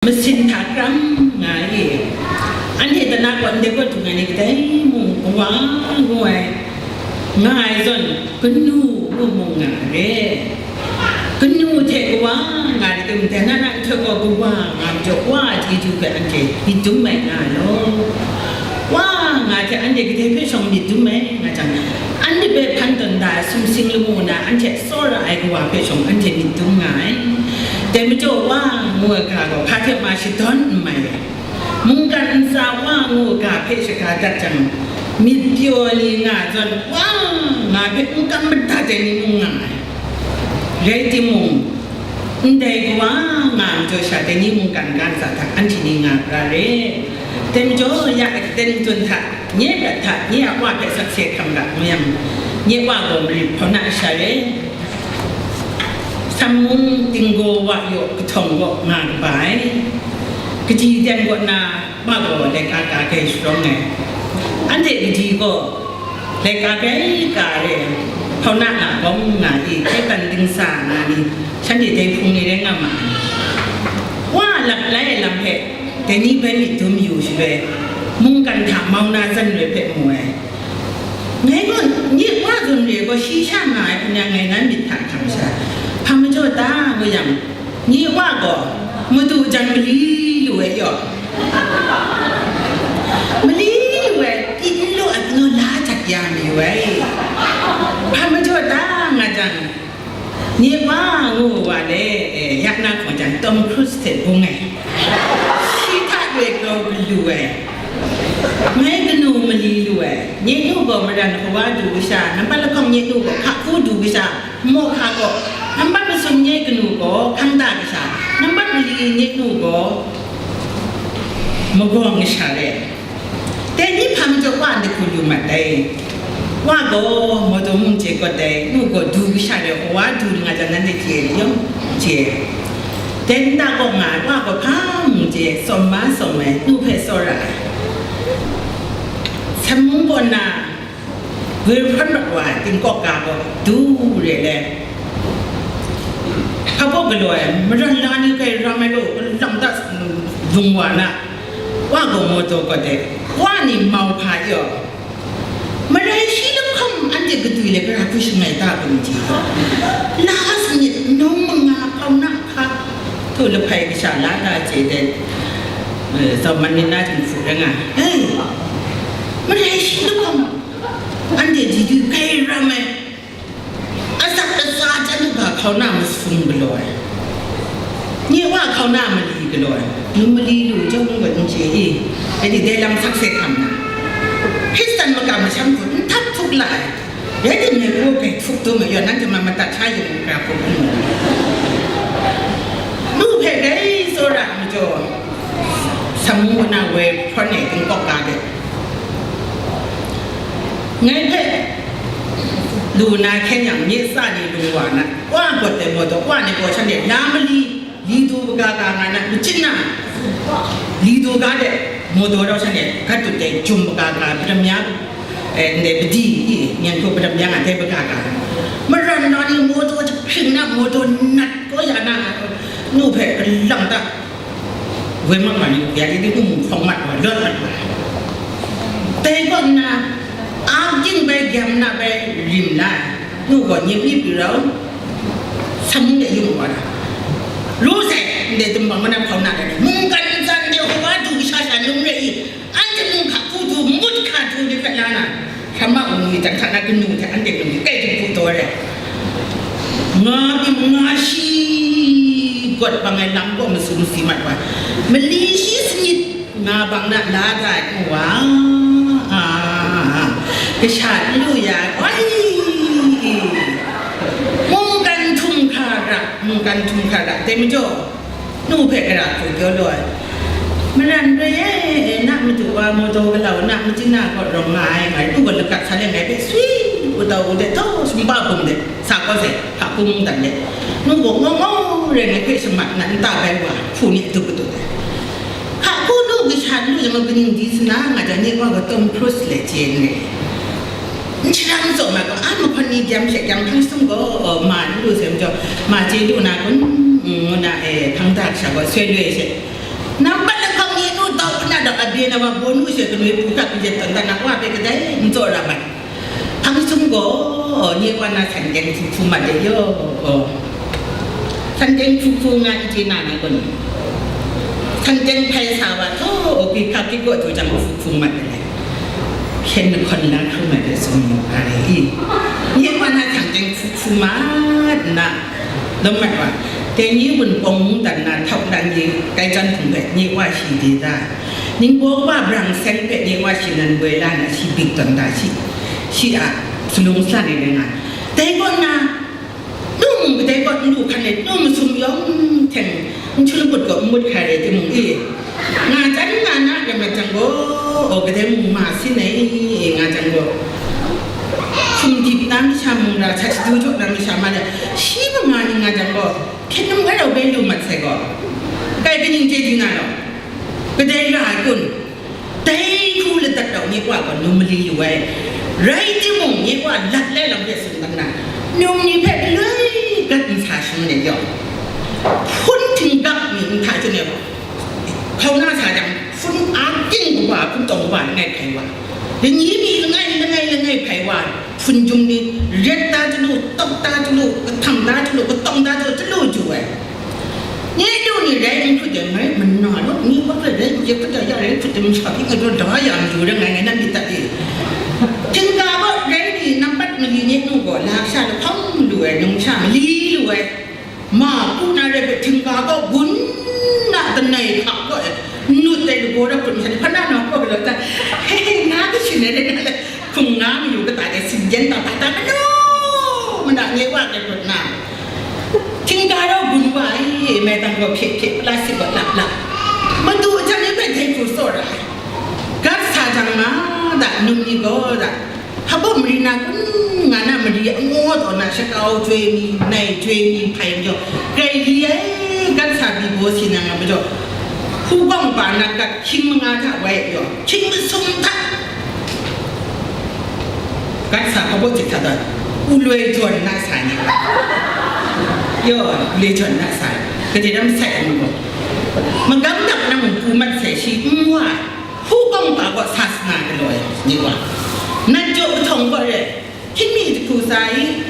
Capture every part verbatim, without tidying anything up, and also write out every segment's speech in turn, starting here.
masin hta kram nga i, anhte tana kaw ndai kaw dung ai ni kadai mung kawa ngu ai nga ai zawn, kanu ngu mung nga re. Kanu hte kawa nga ai tim, dai na na nhtoi gaw kawa nga majaw, wa chyeju hpe anhte myit dum ai nga ai law. Wa nga hte anhte kadai hpe shawng myit dum ai nga jang, anhte hpe hpan tawn da ai sumsing lamu na anhte tsawra ai kawa hpe shawng anhte myit dum nga ai. Dai majaw wa ngu ai ga gaw hpa hte ma shadawn n mai ai. Mungkan ntsa wa ngu ai ga hpe shaga dat jang, myit pyaw li nga ai zawn, wa nga hpe n kam madat ai ni mung nga ai. Rai timung, ndai kawa nga ai majaw sha dai ni mungkan ga ntsa hta anhte ni nga pra re. Dai majaw ya aten tun hta, nye prat hta, nye a wa hpe sakse hkam ga ngu yang, nye wa gaw marit hpaw na sha re. Sam mung tinggaw wa yaw kahtawng gaw nga kaba ai. Kaji ten kaw na ma gaw laika ka gai sharawng ai. Anhte kaji gaw laika gai ka re, hpauna na bawng nga i, hkaitan dingsa nga ni, shanhte dai hpung ni rai nga ma ai. Wa lap lai ai lam hpe, dai ni bai myit dum yu shaloi, mungkan hta mau na zanre hpe mu ai. Ngai gaw, nye wa zawn re gaw, shi sha nga ai hpung yang ngai nan myit hta hkam sha. Hpa majaw ta ngu yang, nye wa gaw, madu jan mali lu ai yaw. Mali lu ai, pyi n lu ai, kanu la jat ya mi wai. Hpa majaw ta nga jang, nye wa ngu wa le, eh, ya na hkawng jang, Tom Cruise hte bung ai. Shi hta loi grau galu ai. Ngai kanu mali lu ai. Nye nu gaw maran kawa du kasha, nampat lahkawng nye nu gaw hkaku du kasha, maw hka gaw, nampat masum nye kanu gaw hkang da kasha, nampat mali nye nu gaw magawng kasha re. Dai ni hpa majaw wa ndai hku lu mat ai. Wa gaw mawdaw mung chye kawt ai, nu gaw du kasha re, wa du nga jang nanhte chye ai, yawng chye ai. Dai nta kaw nga ai, wa gaw hpa mung chye, tsawm ma tsawm ai, nu hpe tsawra ai. Sam mung kaw na, woi hprawn mat wa ai, tingkawk ga gaw du re le. Hpa baw galaw ai, maran la ni kai ram ai law, lam ta lung wa na, wa gaw mawdaw kawt ai, wa ni mau hpa yaw. Marai shi lahkawng anhte kadwi le gara hku shangai ta hkrum ji gaw, la sanit num manga hpauna hka, htu lahpai kasha la ta chye de, eh, zau man myit na jing hpu rai nga. Hei, marai shi lahkawng anhte ji du kai ram ai. Asak atsa jan u ga hkauna masum galaw ai. Nye wa hkauna mali galaw ai. Nu mali lu jawng n gat n chye i. Rai di, dai lam sakse hkam na, Hkristan makam masham hku n htap htuk la ai. Rai timung, ngai gaw grai htuk dum ai, yaw nanhte ma madat sha yu, gra hku n mu. Nu hpe grai tsawra ai majaw, Sam mung kaw na woi hprawn ai tingkawk ga de, ngai hpe lu na hkyen yang, myit sa ni lung wa na, wa gawt ai mawdaw, wa ni gaw shanhte la mali, li du kaga ga nga na, machyin na, li du ga de, mawdaw rau shanhte gat dut ai jum kaga ga, padam ya, eh, ndai padi i, nyan hku padam ya nga dai kaga ga, maran na ni mawdaw jahpring na, mawdaw nat kau ya na, nu hpe galang ta. Woi mat wa ni, ya ni di hkum hkawng mat wa, lawt mat wa. Dai kaw nna, a ging bai, gyam na bai, rim la ai. Nu gaw nyip nyip yu rau, Sam mung de yung wa na. Ru sai, ndai tumbang mana hpau na ai, mungkan ntsa ndai hpaw wa du kasha sha num re i, anhte mung hka hku du, mut hka du ni hpe la na. Hkam a, ung ni jang hta na kanu hte anhte kanu kai hku taw ai. Nga byin nga shi gawt bang ai lam gaw masu masi mat wa. Mali shi sanit nga bang na la da ai wa. A, kasha n lu ya ai. Wai! Mungkan htum hkra ra, mungkan htum hkra ra. Dai majaw, nu hpe gara hku kyaw lu ai. Maran rai e, na madu wa mawdaw galau, na machyin na gaw rawng nga ai, ngai nu gaw lagat sa le ngai hpe swi u tau u de, taw sumpa bum de, sa kau sai, hka hku mung dan de. Nu gaw ngau ngau rai ngai hpe shamat na nta bai wa, hpu ni adu kadu de. Hka hku nu kasha lu jang gaw kaning di sa na, nga jang nye wa gaw Tom Cruise le chye n rai. N shara n tsaw mat gaw, a mahkawn ni gyam she gyam hpang sum gaw, ma n lu sai majaw, ma chye lu na kun, ngu na, e, hpang da kasha gaw soi lu ai she. Nampat lahkawng nye nu tau hpuna dap abye na wa bawnu she kanoi hpu hkap n jet tawn dan a wa hpe kadai n tsaw ra mat. Hpang jahtum gaw nye wa na san teng hpu hpu mat de yaw. San teng hpu hpu nga n chye na na kun. San teng hpai sa wa thaw, o, hpi hkap hkrit gaw du jang hpu hpu mat de lai. Hpyen lahkawn la hkrum ai hpe tsun mu ai i. Nye wa na san teng hpu hpu mat nna, Lawm mat wa, dai ni wunpawng mungdan na htawk dan ye, kai jan hpung hpe nye wa shi de da, ningbaw wa brang seng hpe nye wa shi nan woi la na shi bik tawn da shi, shi a salung sala ni rai nga. Dai kaw na, nu mung kadai kaw n lu hkan e, nu masum yawng hteng, n chun mut gaw n mut hkrai rai timung e, nga jan nga na rai mat jang gaw, o, kadai mung ma sin ai, nga jang gaw, hkum dip na masha mung ra, sa shadu jaw na masha ma le, shi manga ni nga jang gaw, hpyen num ai rau bai lu mat sai gaw, kai kaning chye di na law, kadai ra ai kun, dai hku ladat rau nye wa gaw nu mali lu ai, rai timung, nye wa lat lai lam hpe tsun dan na, num ni hpe galoi gat nsa shangun e yawng, hpun htinggap mi nhta chun e, hkauna sa jang, hpun a ting kaba, hpun tawng kaba langai hkai wa, lani mi langai, langai, langai hkai wa, hpun jum ni, ret ta chyalu, tawk ta chyalu, kahtang ta chyalu, katawng ta chyalu, chyalu ju ai. Nye du ni rai n hkrit ai, ngai mana law, nye hpa rai n chye hkrit ai, ya rai hkrit ai, masha hpyi ngai daw da ya mayu rai ngai, ngai na myit dat e. Htingga gaw rai ni, nampat mali nye nu gaw, lasha lahkawng lu ai, numsha mali lu ai. Ma, pu na rai hpe htingga gaw gun na, langai hkap gaw e, nut ai lagaw rap hkrum sha ni, hpa na na gaw galaw ta, he he, nga kashin ai rai na le, hkum nga mayu kata de, sin yen ta ta ta, manu, mana nye wa de gun na, htingga rau gun wa ai, mai tang gaw hpye hpye, plastik gaw lap lap. Madu jan ni hpe dai hku tsawra ai. Gat sa jang ma da, num ni gaw da, hpa baw mari na kun nga na mari angaw taw na shakau chyoi mi, nai chyoi mi hpai majaw, grai li ai, gat sa bi baw si na nga majaw, hpukawng pa na gat hkying manga hta wai yaw, hkying masum hta gat sa hpa baw chye hta tawn, u loi jawn na sa ni, yaw, u loi jawn na sa, gade dam sai ai majaw, magam dak nang pu mat sai shi n wa ai. Hpukawng pa gaw sasana galaw ai ni wa, nat jaw kahtawng gaw re, hkying mi jahku tsa i,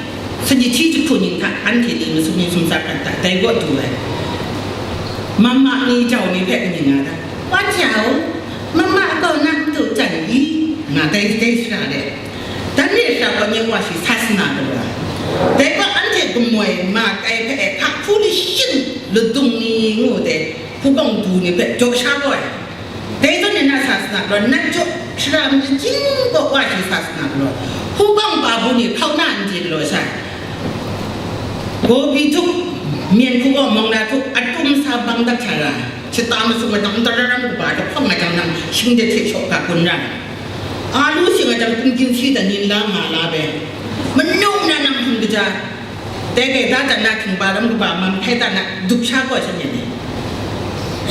sani hti jahku ning hta anhte ni masum ni sumsat hkrat hta, dai gaw du ai. Mama ni jau ni hpe kaning nga ta, wa jau, mama gaw na n du jan i, nga dai dai sara de. Dan re sara gaw nye wa shi sasana galaw ai. Dai gaw anhte gamoi ma kai hpe hka hpu lashin ladung ni ngu de, hpukawng du ni hpe jaw sha gaw ai. Dai zawn ni na sasana galaw, nat jaw shara mi lachying gaw wa shi sasana galaw, hpukawng pa bu ni hkauna n di galaw sha, gobi htup, myen hku gaw mawng na htup, atum sa bang dat sha ra, shata masum ai jang, tararam kaba jahpawng ai jang nang, shing de hte shaw ga gun ra, alu sing ai jang, pungginsi dan yin la nga la be, manu na nang hpung kaja, Dai gaida dan na htingba ram kaba man hkai dan na dup sha gaw sha myit ni?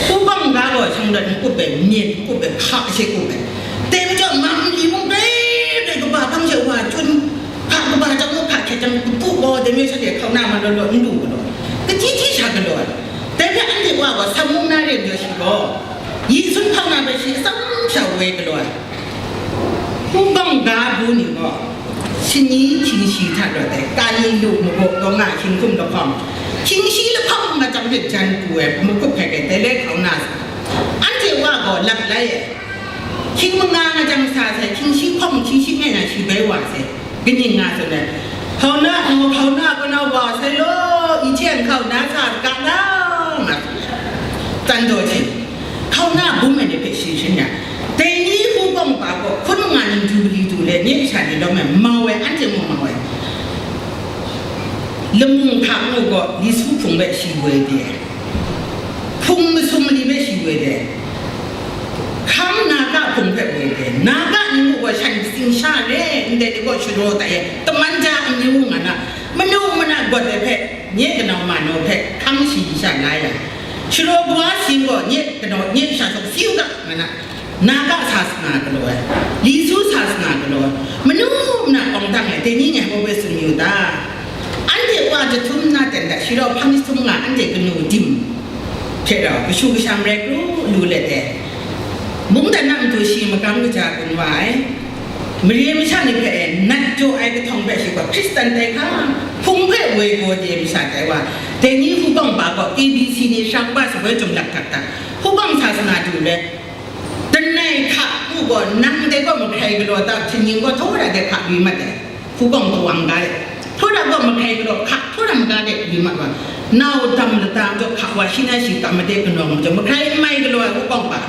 Hpukawng ga gaw shang rat n up ai, myen n up ai, hka she up ai. Dai majaw, mam li mung grai grai kaba hpang she wa chun, hka kaba jang u, hka hkyet jang kapu gaw, dai me sha de hkauna ma law law n lu galaw ai. Kaji ji sha galaw ai. Dai hpe anhte wa gaw, Sam mung na re majaw shi gaw, yi sun hkauna hpe shi atsam sha woi galaw ai. Hpukawng ga bu ni gaw, shani hkying shi hta rawt ai, kali lu, magaw, dawng a, hkying hkum lahkawng, hkying shi lahkawng machyang hte jan pru ai, mahkup hkai ai, dai le hkauna sa. Anhte wa gaw lap lai ai. Hkying manga machyang sa sai, hkying shi hkawng, hkying shi ngai na shi bai wa sai. Kaning nga tsun ai, hkauna, hkauna, hkauna wa sai law, i hte hkauna sa ga na, nga tsun ai. Tsan daw hte, hkauna bum ai ni hpe shi shin yang, dai ni hpukawng pa gaw hkun nga ning du li du le, nye kasha ni lawm ai, mau ai, anhte mung mau ai. Lamung hta ngu gaw, li su hpung hpe shi woi de ai. Hpung masum mali hpe shi woi de ai. Hkang na ga hpung hpe woi de ai. Na ga ni muk gaw shan katsing sha re, ndai ni gaw shadaw tai ai. Taman ja amyu nga na, manu mana gawt ai hpe, nye kanau ma nau hpe hkang shayi sha la ya. Shadaw kawa si gaw, nye kanau, nye sha shawng si u ga, nga na. Na ga sa sanga galaw ai, li su sa sanga galaw ai, manu mana kawng dang ai, dai ni ngai hpaw hpe tsun yu ta? Anhte wa jahtum na ten dat, shi rau hpang jahtum nga, anhte kanu dim, Hte rau, kashu kasha marai kru lu let e, mungdan na matu shi magam kaja gun wa ai, mare masha ni hpe e nat jaw ai kahtawng hpe shi gaw, Hkristan tai hka, hpung hpe woi gaw de masha tai wa, dai ni hubawng pa gaw A B C ni shara kaba shaboi jum lak htak hta, hubawng sa sana du let, Lanai hka u gaw, nang dai gaw mahkrai galaw ta, htingnying gaw htaw ra de hka wi mat ai, hpung gaw tawang ga de, htaw ra gaw mahkrai galaw hka htaw ra maga de wi mat wa, nau dam lata majaw hka wa shi na shi kam made kanawng majaw mahkrai n mai galaw ai hpung gaw pa,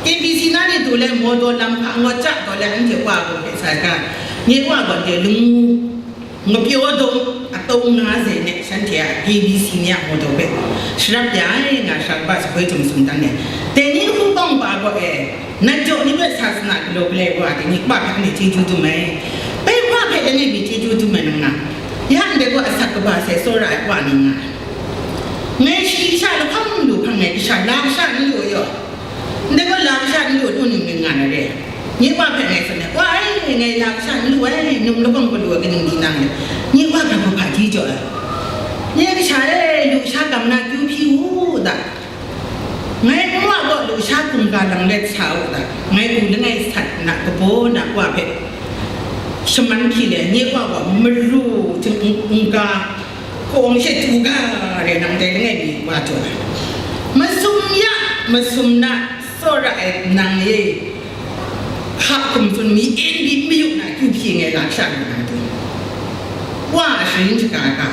A B C na ni tu le maw daw lam hka ngaw ja gaw le anhte wa gaw hpe sa ga, nye wa gaw de lung Ngapyaw dum atau nga ze ne shanhte a A B C ni a mawdaw hpe sharap ya ai nga sharap ba shaboi jum sumdan ne. Dai ni hkungkawng ba gaw e, nat jaw ni hpe sa sana galaw galai wa dai ni Wa hpe anhte chyeju dum ai. Bai Wa hpe langai mi chyeju dum ai nang nga. Ya ndai gaw asak kaba sai tsawra ai Wa nang nga. Ngai shi sha lahkawng lu hkang ngai kasha la kasha n lu yaw. Ndai gaw la kasha n lu, lu num ning nga na re. Nye Wa hpe ngai tsun ai, Wa ai, ngai la kasha n lu ai, num lahkawng galu ai kaning di nang le. Nye Wa hpe hpa di jaw ai. Nye kasha e, lu sha kam na kyu hpyi u da. Ngai nwa gaw lu sha hkungga lang let sa u da. Ngai u langai sat na kabaw na Wa hpe shaman hpyi le, nye Wa gaw maru htingga kawng she tu ga re nang dai langai mi wa jaw ai. Masum ya, masum na, tsawra ai nang e, hka hkum tsun mi en byin mayu na kyu hpyi ngai la sha na na tu. Wa sharin shaga ga,